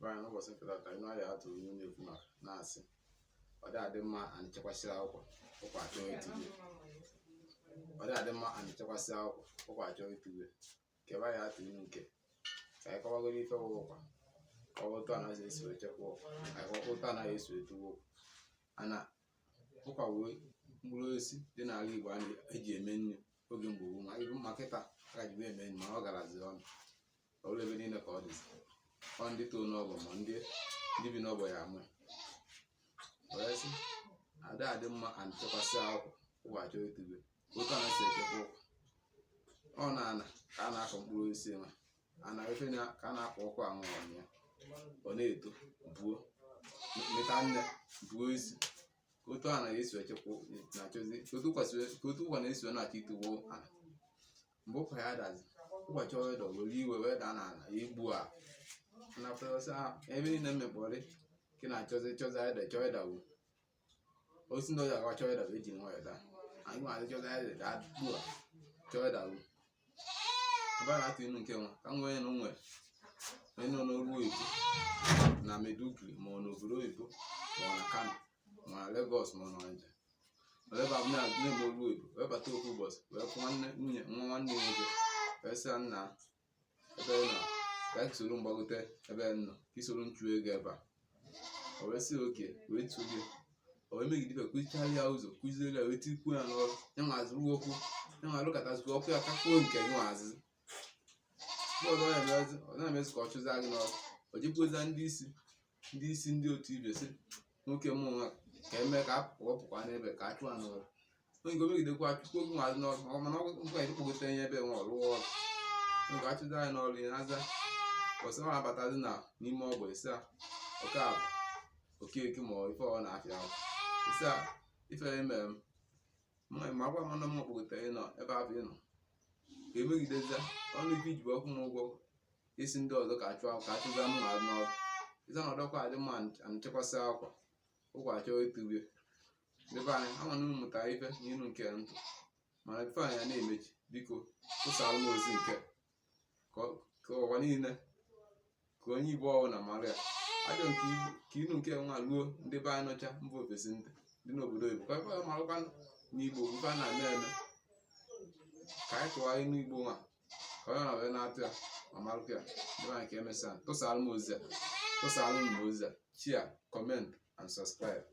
Be anyị n'ụbọchị nke taata, inu anyị atụrụ inu na-ekwu maka na-asị ọ dị adị mma anyị chekwasịa ụkwa, ụkwa achọọ itiwe. Ọ dị adị mma anyị chekwasịa ụkwa, ụkwa achọọ itiwe. Kebe anyị atụ inu nke ka anyị kọwagoro ife wụ ụkwa, kọwa otu anaghị esi wee chekwa ụkwa, anyị kọwa otu anaghị esi etuwe ụkwa. Ana ụkwa wee mkpụrụ osisi dị n'ala Igbo a na-eji eme nri oge mgbe gboo, ma ibu ma kịta a ka ji wee eme nri, mana ọ garaziri ọnụ. Ọ bụrụ ebe niile ka ọ dịzi, ọ ndị too n'ọgbọ ma ndị bi n'ọgbọ ya ama. Wee sị ada adị mma and chekwasị ụkwa, ụkwa achọ etube. Otu a na-esi echekwa ụkwa, ọ na ana ka a na-akọ mkpụrụ osisi, ma ana efe na ka a na-akọ ụkwa ahụ ya, ọ na-eto buo mịta nne buo isi. Ka otu a na-esi echekwa na-achọzi ka otu kwesịrị ka otu ụkwa na-esi na-achọ ituwo ala. Mgbe ụkwa ya dazi, ụkwa chọrọ ịdọ were iwe wee daa n'ala ya egbu a napụtasị ebe niile mmekpọrị ka ị na-achọzi chọzi ịda chọọ ịdawu osisi ndị ọzọ agawa chọọ ịdawu eji nwayọọ daa. Anyị nwa chọzi ịda daa gbuo a chọọ ịdawu. Ebe a na-atụ inu nke nwa ka m nwee na onwe onye nọ n'oru oyibo na Maiduguri, ma ọ n'obodo oyibo, ma ọ na Kano, ma na Lagos, ma ọ na Ọnịcha, wee ebe abụ na-eme oru oyibo, wee bata ofu ụbọchị wee fụ nwanne nwunye nwa nwanne ya nwoke, wee sị ya, nna, ebe ị nọ ka anyị soro mgbagote ebe m nọ ka ị soro m chụọ ego ebe a. O wee sị okay, wee tụọ gị. O wee megide ife, kụzichara ya ụzọ, kụziere ya, wee tikwuo ya n'ọrụ ya nwazi ruo okwu ya nwa lụkọtazikwa ọkụ ya kakwuo nke gị nwazi. Mgbe ọzọ ọ na-emezi, ọ na-emezi ka ọ chụzia gị n'ọrụ, o jekwuoza ndị isi ndị otu ibe, sị nwoke mụ nwa ka eme ka a pụọ n'ebe ka a chụọ ya n'ọrụ. Onye nke omegidekwa chụkwuo gị nwazi n'ọrụ, ọ mana ọ nkwa ekpokọta ihe ebe nwa ọrụ ọrụ nke achụza anyị n'ọrụ ya naza ọsọ ọ na-abatazi na n'ime ọgbọ isi a oke abụ okeke ma ọ ife ọ na-afịa ahụ isi a ife ya mere m ma gwa m na m kpọgotere ị nọ ebe ahụ ị nọ ka emegidezia ọnụ ife iji ọkwụ m ụgwọ isi ndị ọzọ ka achụ ka achụza m nwa n'ọrụ ịza na ọdọkwa adị mma nchekwasị akwa, ụkwa achọọ itube. Ndị be anyị, ama na unu mụtara ife n'inu nke ntụ, mana ife anyị a na-emechi, biko tụsara m ozi nke ka ụwa niile, ka onye Igbo ọbụla mara ya ajọ nke ka inu nke nwa ruo ndị be anyị nọcha mba ofesi, ndị dị n'obodo oyibo, ka ebe marakwa n'Igbo bụ ife a na-eme eme, ka anyị tụwa inu Igbo nwa ka onye na wee na-atụ ya ma marakwa ya. Ndị be anyị, ka emesịa. Tụsara m ozi a, tụsara m ozi a, share, comment and subscribe.